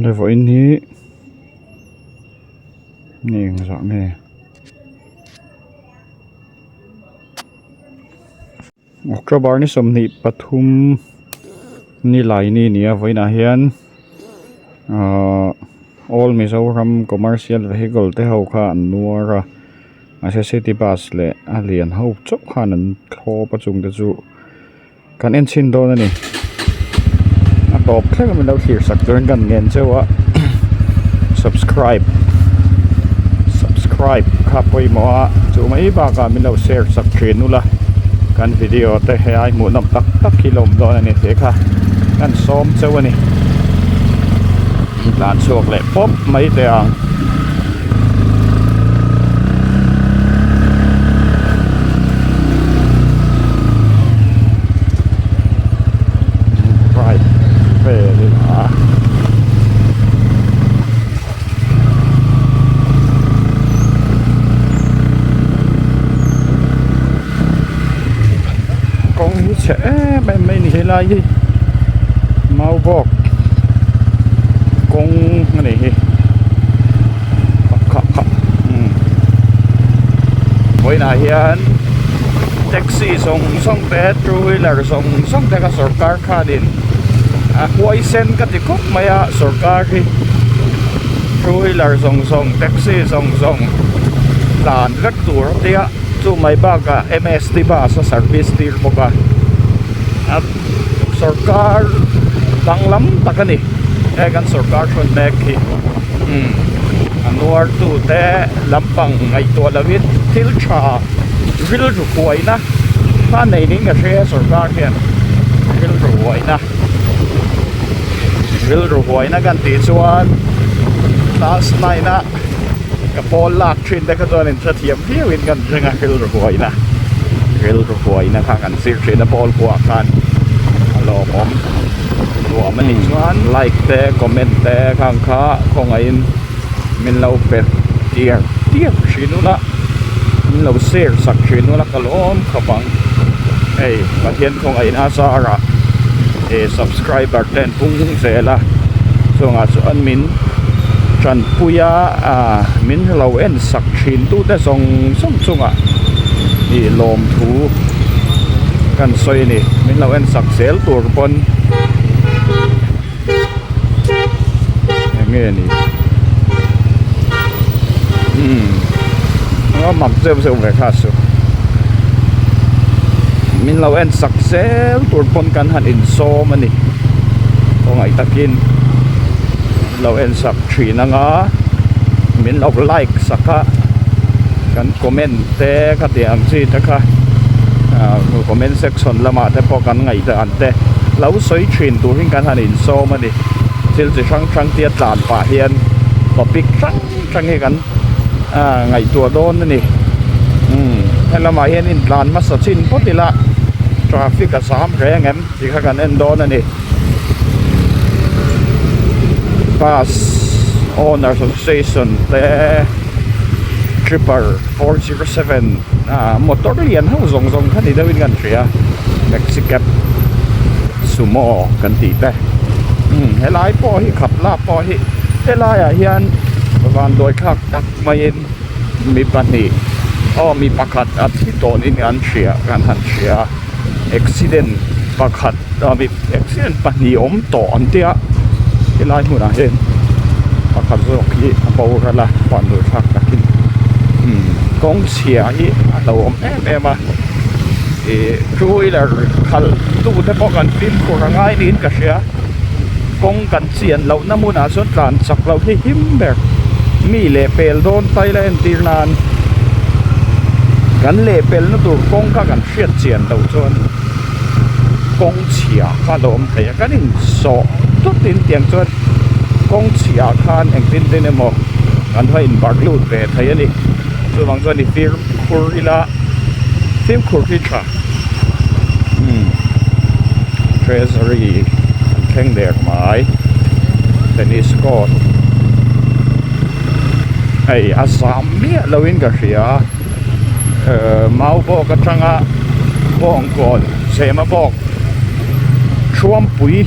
Le vawiin hi ni engzah nge. October ni 23 ni lai ni a ni a vawiinah hian ahh all Mizoram commercial vehicle te ho kha an nuar a mahse city bus leh a lian ho chauh khan an thlawp a chung te chu kan en chhin dawn a ni a tawp thleng a min lo thlir sak turin kan ngen cheu a subscribe subscribe kha pawimawh a chu mai bakah min lo share sak thin ula kan video te he ai hmuh nawm tak tak hi la awm dawn a ni tih kha kan sawm cheu a ni tlan chhuak leh pawp mai teh ang. Right vel ila kawng hi chhe em em mai a ni helai hi mau bawk kawng a nih hi vawiinah hian taxi zawng zawng te two wheeler zawng zawng te kha sawrkar khanin a huaisen ka ti khawp mai a sawrkar hi two wheeler zawng zawng taxi zawng zawng tlan vek tur a tia chu mai bakah M_S_T bus a service tir bawk a a sawrkar danglam tak a ni he kan sawrkar hrawn mek hi umm a nuar tu te lampang ngaihtuah lo in thil tha rilru huaina kha nei niin ka hria sawrkar hian rilru huaina rilru huaina kan tih chuan class nine a ka pawl lak thin te kha chuan in hrethiam viau in kan ring a rilru huaina rilru huaina kha kan zir thin a pawl kuah khan a lawmawm nuam a nih chuan like te comment te khang kha khawngaihin min lo pe tiar tiar thin ula min lo share sak thin ula ka lawm khawp ang hei Pathian khawngaihin a zarah eh subscriber te an pung zel a chungah chuan min tanpui a ah min lo en sak thin tu te zawng zawng chungah ih lawmthu kan sawi a ni min lo en sak zel tur pawn. Eng nge ni umm a mak zeuh zeuh ve kha chu min lo en sak zel tur pawn kan han insawm a ni khawngaih takin lo en sak thin anga min lo like sak a kan comment te ka tih ang chi te kha ah comment section lamah te pawh kan ngaihdan te lo sawi thin tur hi kan han insawm a ni thil chi hrang hrang te a tlan pah hian topic hrang hrang hi kan ah ngaihtuah dawn a ni umm helamah hian intlan hmasa chin phawt ila traffic a zam reng em tih kha kan en dawn a ni bus owners association te tripper 407 ah motor lian ho zawng zawng kha ni deuhin kan hria taxi cab sumo kan tih te umm helai pawh hi khap lak pawh hi helai ah hian vanduai thlak tak maiin mi pahnih aw mi pakhat a thi tawnin an hria kan han hria accident pakhat ah mi accident pahnih awm tawh an tia helai hmunah hian pakhat zawk hi a boral a vanduai thlak takin umm kawng chhia hi a lo awm em em a ih two wheeler khalh tu te pawh kan fimkhur a ngai niin ka hria kawng kan chian loh na hmunah chuan tlan chak loh hi him ber mi leh pel dawn ta ila entir nan kan leh pelna tur kawng kha kan hriat chian loh chuan kawng chhia kha a lo awm thei a kan insawh tut in tiang chuan kawng chhia khan engtin tin emaw kan va inbarh lut ve thei a ni chuvang chuan i fimkhur ila fimkhur hi tha umm treasury an thleng der mai tennis court hei a zam miah lo in ka hria ehh mau bawk atanga bawngkawn zema bawk thuampui.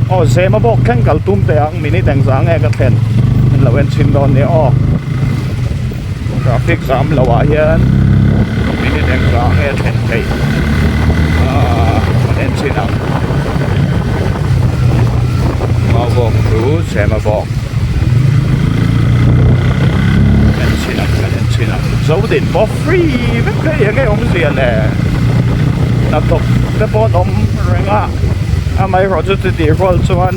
Aw Zema bawk thleng kal tum teh ang minute engzah nge ka thlen min lo en chhin dawn nia aw. Traffic zam lo ah hian minute engzah nge thlen theih aaa kan en chhin ang. Maubawk chu Zema bawk en chhin ang kan en chhin ang. Zodin pawh free vek hei enge awmzia le hnathawk te pawh an awm reng a amaherawh chu chutih rual chuan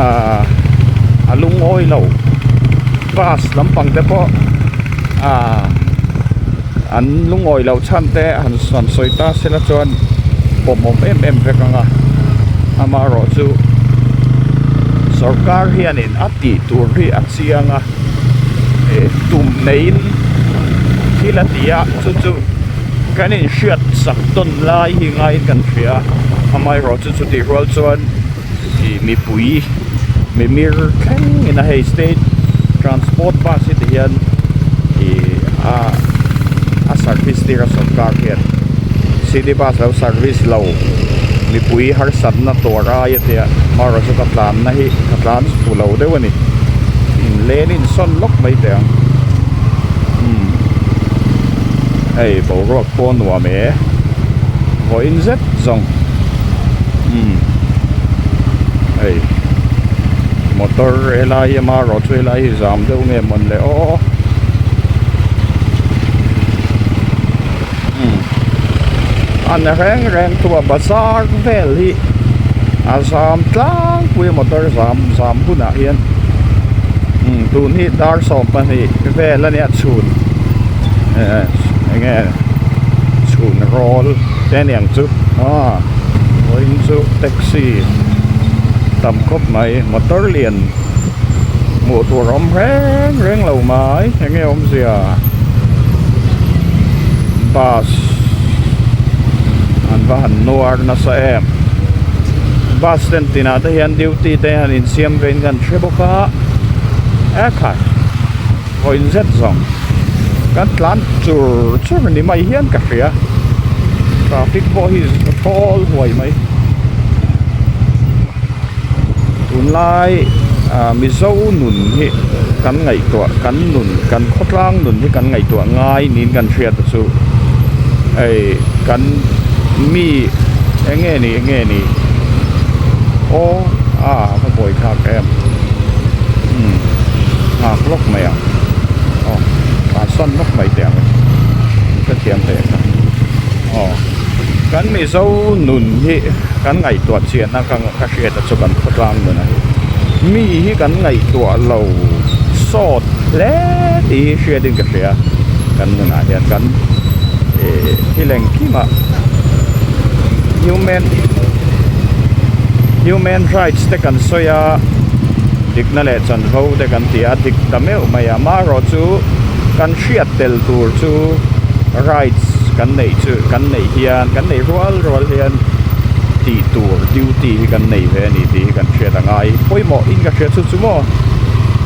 ahh a lungawi lo bus lampang te pawh ahh an lungawi loh chhan te han han sawi ta sela chuan pawmawm em em vek ang a amaherawh chu sawrkar hianin a tih tur hi a chiang a. Tum neiin thil a ti a chu chu kan inhriat sak tawn lai hi ngaiin kan hria a amaherawh chu chutih rual chuan ih mipui mimir thlengin a hei state transport bus hi ti hian ih a a service tir a sawrkar hian city bus lo service lo mipui harsatna tur ai a tia amaherawh chu ka tlanna hi ka tlan fu lo deuh a ni. Inlen insawn lawk mai teh ang umm hei boruak pawh a nuam e vawiin zet zawng umm hei motor helai hi amaherawh chu helai hi zam deuh nge mawn le aw umm a na reng reng thu a bazar vel hi a zam tlangpui a motor zam zam hunah hian umm tun hi dar 12 vel a nia chhun eh eng nge chhun rawl te a niang chu aw vawiin chu taxi tam khawp mai motor lian hmuh tur a awm reng reng lo mai eng nge awmzia. Bus an va han nuar nasa em bus ten tinah te hian duty te han insiam vein kan hre bawk a ekhai vawiin zet zawng kan tlan chur chur ni mai hian ka hria traffic pawh hi thawl huai mai tunlai ah mizo nun hi kan ngaihtuah kan nun kan khawtlang nun hi kan ngaihtuah ngai niin kan hriat a chu hei kan mi eng nge ni eng nge ni aw a va buai thlak em umm nghak lawk mai ang aw tlansan lawk mai teh ang hrethiam teh ang aw kan mizo nun hi. Kan ngaihtuah chiahna ka ka hriat a chu kan khawtlang nun a ni. Mi hi kan ngaihtuah lo sawt hle tih hi hriatin ka hria kan nunah hian kan ih thil engkimah human human rights te kan sawi a dikna leh chanvo te kan ti a dik ta meuh mai a amaherawhchu kan hriat tel tur chu rights kan neih chu kan neih hian kan neih rual rual hian tih tur duty hi kan nei ve a ni tih hi kan hriat a ngai pawimawh in ka hria chu chu maw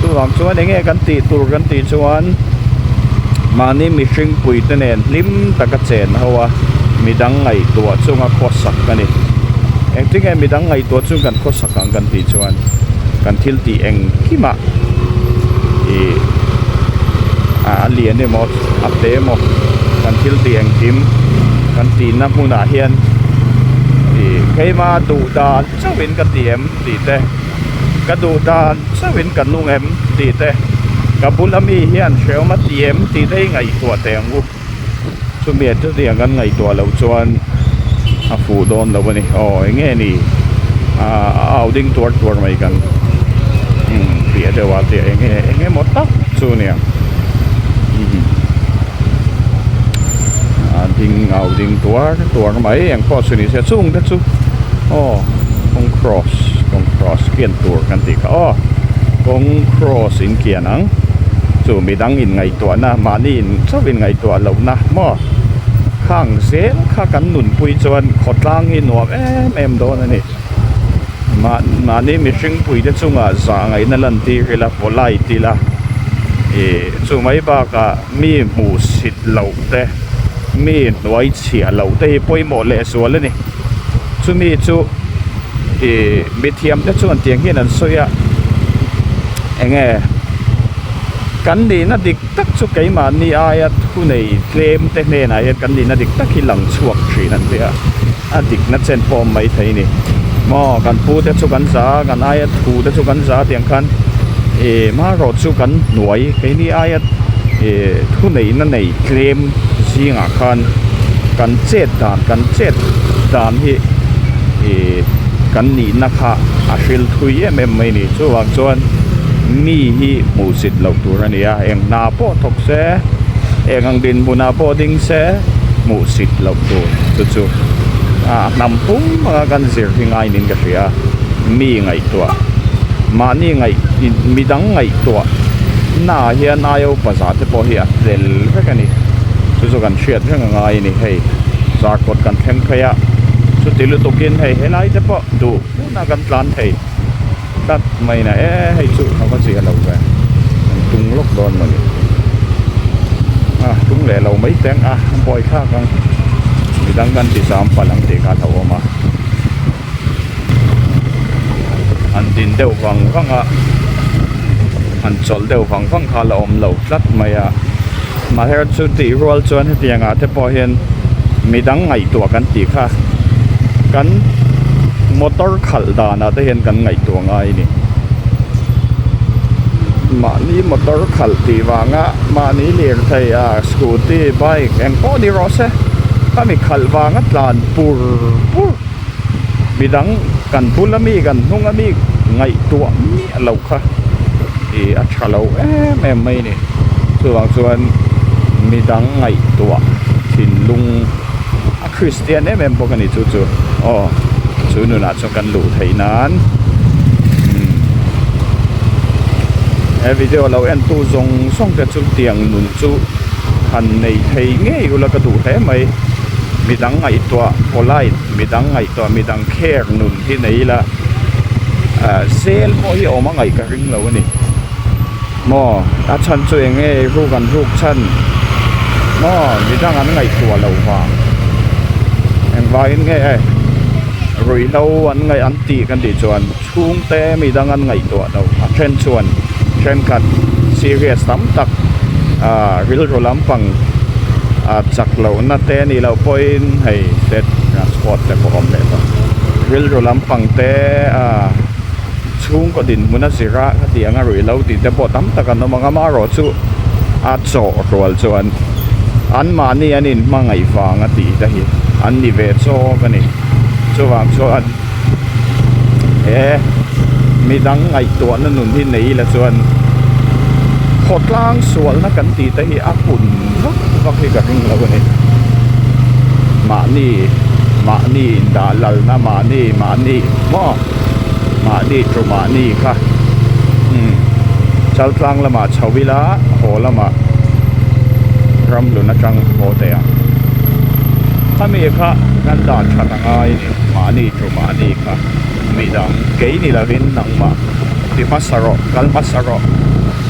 chuvang chuan eng nge kan tih tur kan tih chuan mahni mihring pui te nen hlim taka chen ho a midang ngaihtuah chunga khawsak a ni engtin nge midang ngaihtuah chung kan khawsak ang kan tih chuan kan thil tih engkimah ih a lian emaw a te emaw kan thil tih engkim kan tihna hmunah hian ih keima duh dan chauhin ka ti em tih te ka duh dan chauhin ka nung em tih te ka bula mi hian hrehawm a ti em tih te hi ngaihtuah teh ang u chumi ah chutiang kan ngaihtuah loh chuan a fuh dawn lo a ni aw eng nge ni ah a au ding tuar tuar mai kan umm piah deuh ah te eng nge eng emaw tak chu a nia umm a ding au ding tuar tuar mai eng pawh chu ni se chung te chu aw kawng cross kawng cross kian tur kan tih kha aw kawng cross in kian ang chu midang in ngaihtuahna mahni in chauh in ngaihtuah lohna maw khang zel kha kan nunpui chuan khawtlang hi nuam em em dawn a ni mah mahni mihring pui te chungah zah ngaihna lan tir ila polite ila ih chu mai bakah mi hmuh sit loh te mi hnuai chhiah loh te hi pawimawh leh zual a ni chumi chu. Ih mithiam te chuan tiang hian an sawi a eng nge kan nihna dik tak chu keimahni aia thu nei tlem te hnenah hian kan nihna dik tak hi lang chhuak thin an ti a a dikna chen pawh a awm maithei a ni maw kan pu te chu kan za a kan aia thu te chu kan za a tiang khan ih marawh chu kan hnuai keini aia ih thu neihna nei tlem zingah khan kan chet dan kan chet dan hi ih kan nihna kha a hril thui em em mai a ni chuvang chuan mi hi hmuhsit loh tur a ni a eng hna pawh thawk se eng ang dinhmunah pawh ding se hmuhsit loh tur chu chu a hnam pum anga kan zir hi ngai niin ka hria mi ngaihtuah mahni ngaih midang ngaihtuah naah hian aio paza te pawh hi a tel vek a ni chu chu kan hriat reng a ngai a ni hei zarkawt kan thleng phei a chuti lutukin hei helai te pawh duh hunah kan tlan thei tlat mai na e hei chu a va zia lo ve an tung lawk dawn mawni a tung leh lo mai teng a an buai thlak ang midang kan ti zam palh ang tih kha a hlauhawm a an din deuh vang vang a an chawlh deuh vang vang kha a la awm lo tlat mai a mahera chu tih rual chuan hetiang ah te pawh hian midang ngaihtuah kan tih kha kan motor khalh danah te hian kan ngaihtuah ngai a ni mahni motor khalh tih vanga mahni lirthei a scooty bike eng pawh ni rawh se khami khalh vanga tlan pur pur midang kan bula mi kan hnunga mi ngaihtuah miah loh kha ih a tha lo em em mai a ni chuvang chuan midang ngaihtuah thinlung a kristian em em bawk a ni chu chu aw chu nunah chuan kan luh theih nan umm he video lo en tu zawng zawng te chu tiang nun chu han nei thei ngei ula ka duh hle mai midang ngaihtuah polite midang ngaihtuah midang care nun hi nei ila ah zel pawh hi awm a ngaih ka ring lo a ni maw a chhan chu eng nge ruk an ruk chhan maw midang an ngaihtuah loh vang engvangin nge ruihhlo an ngaih an tih kan tih chuan chhungte midang an ngaihtuah loh a then chuan thenkhat serious tam tak ah rilru lampang ah chak lohna te a nih loh pawhin hei state transport te pawh a awm leh tawh rilru lampang te ah chhungkaw dinhmun a zir a khati anga ruihhlo tih te pawh tam tak an awm ang a amaherawhchu a chawh rual chuan anmahni an inhmangaih vang a tih te hi an ni ve chawk a ni chuvang chuan he midang ngaihtuahna nun hi nei ila chuan khawtlang sualna kan tih te hi a hun vak vak hi ka ring lo a ni mahni mahni indah lalna mahni mahni maw mahni chu mahni kha umm chaltlang lamah chho ila haw lamah ramhlun atang haw teh ang khami kha kan dah that a ngai a ni mahni chu mahni kha midang kei ni lovin nangmah ti hmasa rawh kal hmasa rawh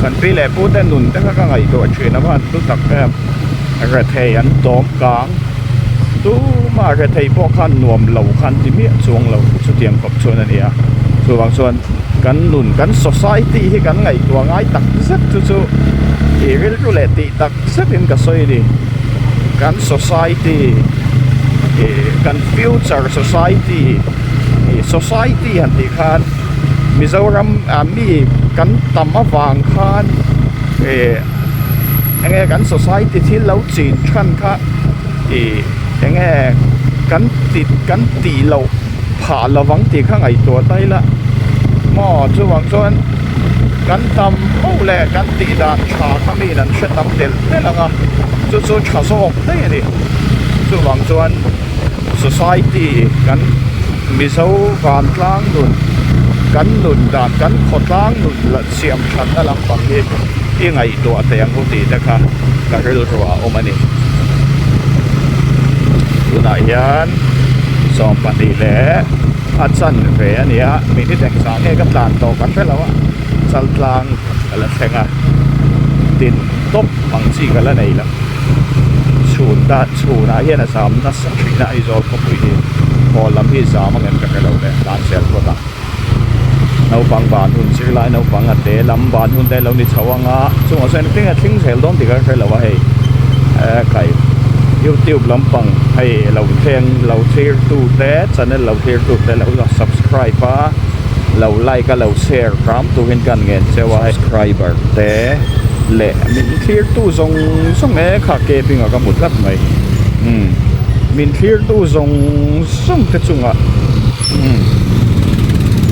kan pi leh pu te nun te kha ka ngaihtuah thin a va han hlu tak em rethei an tawm kang. Tumah rethei pawh khan nuam lo khan ti miah chuang lo chutiang khawp chuan a ni a chuvang chuan kan nun kan society hi kan ngaihtuah ngai tak zet chu chu ih rilru leh tih tak zetin ka sawi a ni kan society ih kan future society ih society han tih khan Mizoram ah mi kan tam avang khan ih eng nge kan society thil lo chin than kha ih eng nge kan ti kan tih loh phah lovang tih kha ngaihtuah ta ila maw chuvang chuan kan tam ho leh kan tih dan tha kha miin an hre tam telh telh ang a chu chu tha zawk daih a ni chuvang chuan society kan mizo vantlang nun kan nun dan kan khawtlang nun la-- siam thatna lampang hi i ngaihtuah teh ang u tih te kha ka rilru ah a awm a ni. Tunah hian 20 leh a chanve a ni a, minute engzah nge ka tlan tawh ka hre lo a, chaltlang ka la thleng a, din tawp ang chi ka la nei lo. Chhun ta chhunah hian a zam nasa thin a Aizawl khawpui hi. Haw lam hi zam ang em ka hre lo le tlan zel phawt ang. Naupang ban hun zirlai naupang a te lam ban hun te lo ni chho ang a chungah sawn engtin nge thleng zel dawn tih ka hre lo a hei eh kai youtube lampang hei lo thleng lo thlir tu te channel lo thlir tu te lo subscribe a lo like a lo share hram turin ka han ngen cheu a hei subscriber te leh min thlir tu zawng zawng e kha cabin ah ka hmu tlat mai umm min thlir tu zawng zawng te chungah.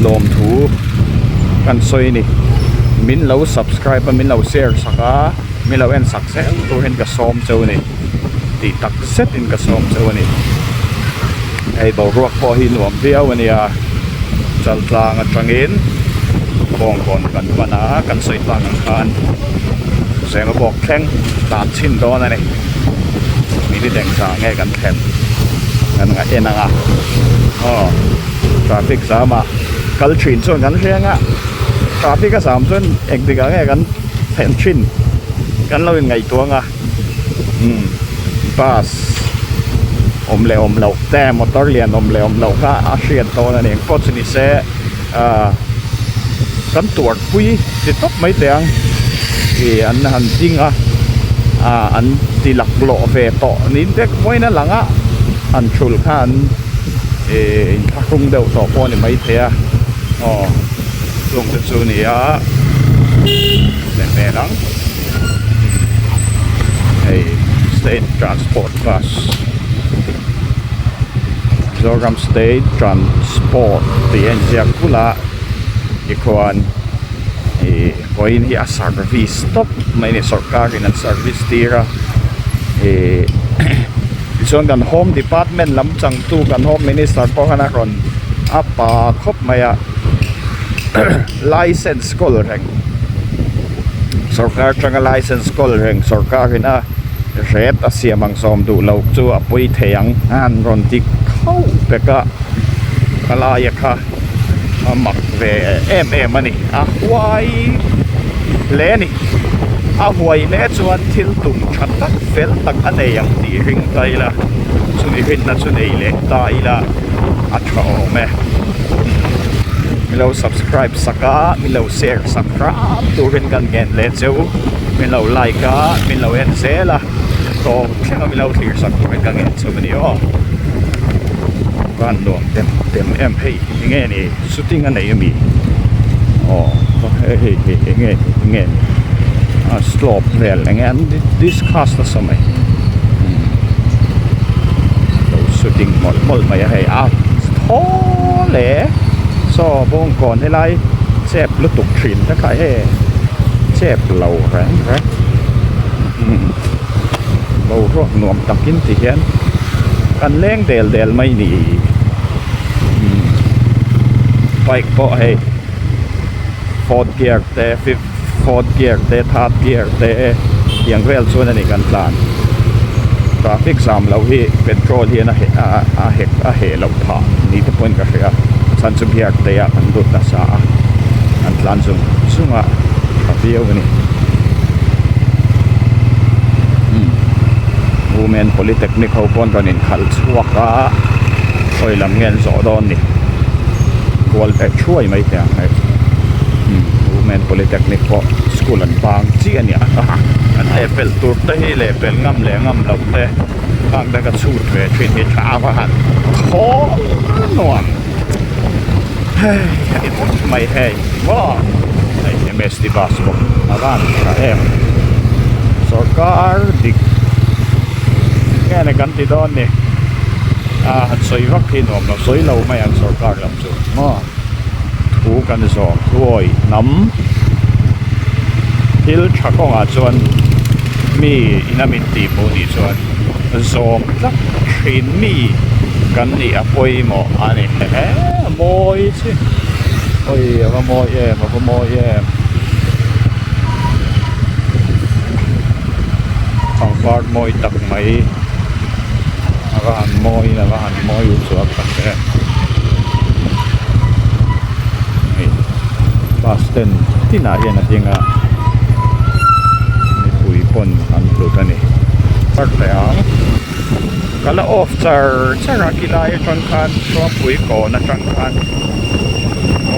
Lawmthu kan sawi a ni. Min lo subscribe a, min lo share sak a, min lo en sak zel tur hian ka sawm cheu a ni. Tih tak zetin ka sawm cheu a ni. Hei boruak pawh hi nuam viau a nia. Chaltlang atangin Bawngkawn kan pan a, kan sawi tlang ang khan Zemabawk thleng tlan chhin dawn a ni. Minute engzah nge kan thlen kan ngaih en ang a aw traffic zam ah kal thin chuan kan hre ang a traffic a zam chuan engtik ah nge kan thlen thin kan lo in ngaihtuah ang a umm bus awm leh awm loh te motor lian awm leh awm loh kha a hriat dawn a ni engpawh chu ni se ah kan tuar pui ti tawp mai teh ang ih an han ding a ah an ti laklawh ve tawh niin te vawiin a lang a han thul kha an ih inthlahrung deuh tawh pawh a ni maithei a aw chung te chu a ni a leh hmel ang hei state transport bus Mizoram state transport tih a inziak kulh a tikhuan ih vawiin hi a service tawp mai a ni sawrkar in an service tir a ih tichuan kan home department lam changtu kan home minister pawh khan a rawn a pa khawp mai a license kawl reng sawrkar atanga license kawl reng sawrkar in a ret a siam ang zawm duh loh chu a pawi thei ang a han rawn ti khauh vek a ka laia kha a mak ve em em a ni a huai hle a ni a huai hle chuan thil tum tha tak fel tak a nei ang tih ring ta ila chumi rinna chu nei leh ta ila a tha awm e min lo subscribe sak a min lo share sak hram turin kan ngen leh cheu min lo like a min lo en zel a tawng thleng a min lo thlir sak turin ka ngen cheu a ni aw van nuam dem dem em hei enge ni shooting a nei ami aw hei hei hei enge enge ni a slope vel enge an discuss nasa mai lo shooting mawlh mawlh mai a hei a thaw le saw bawngkawn helai chep lutuk thin te kha he chep lo reng reng boruak nuam takin ti hian kan leng del del mai ni bike pawh hei fourth gear te fifth fourth gear te third gear te tiang vel chuan a ni kan tlan traffic zam loh hi petrol hian a heh a hek a heh loh phah ni te pawhin ka hria a chhan chu gear te ah kan lut nasa a kan tlan zung zung a tha viau a ni women polytechnic ho pawn rawn inkhalh chhuak a khawi lam nge an zawh dawn ni kual ve thuai mai thei ang hei women polytechnic pawh school an bang chiah a ni a an lehpelh tur te hi lehpelh ngam leh ngam loh te khang te ka chhut ve thin hi tha va han thaw nuam hei a ni bawk mai hei maw hei M_S_T bus bawk a van tha em sawrkar dik nge ni kan ti dawn ni a han sawi vak hi nuam lo sawi lo mai ang sawrkar lam chu maw thu kan zawm thuawi hnam thil tha kawngah chuan mi ina min tih pawh nih chuan zawm tlat thin mi kan nih a pawimawh a ni he a mawi chi awi a va mawi em a va mawi em pangpar mawi tak mai a va han mawiin a va han mawi u chuak tak em hei bus stand tinah hian a ding a mipui pawn an hlut a ni. Park leh ang. Ka la off char char a khilai atang khan Hruangpui kawn atang khan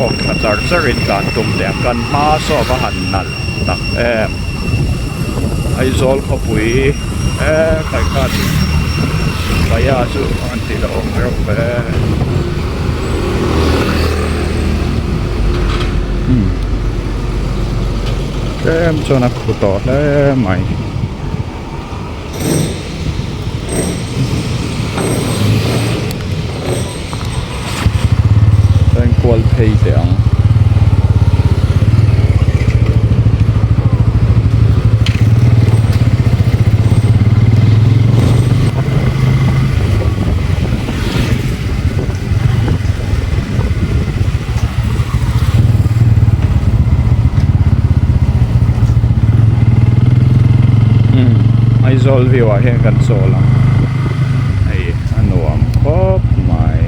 off thla char char in tlan tum teh ang kan hma saw a va han nalh tak em Aizawl khawpui e khai khan Baya chu an tih loh awm reuh ve umm tlem chuan a khu tawh hle mai. Kual phei teh ang. Aizawl view ah hian kan chawl ang hei a nuam khawp mai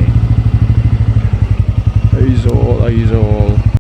Aizawl Aizawl.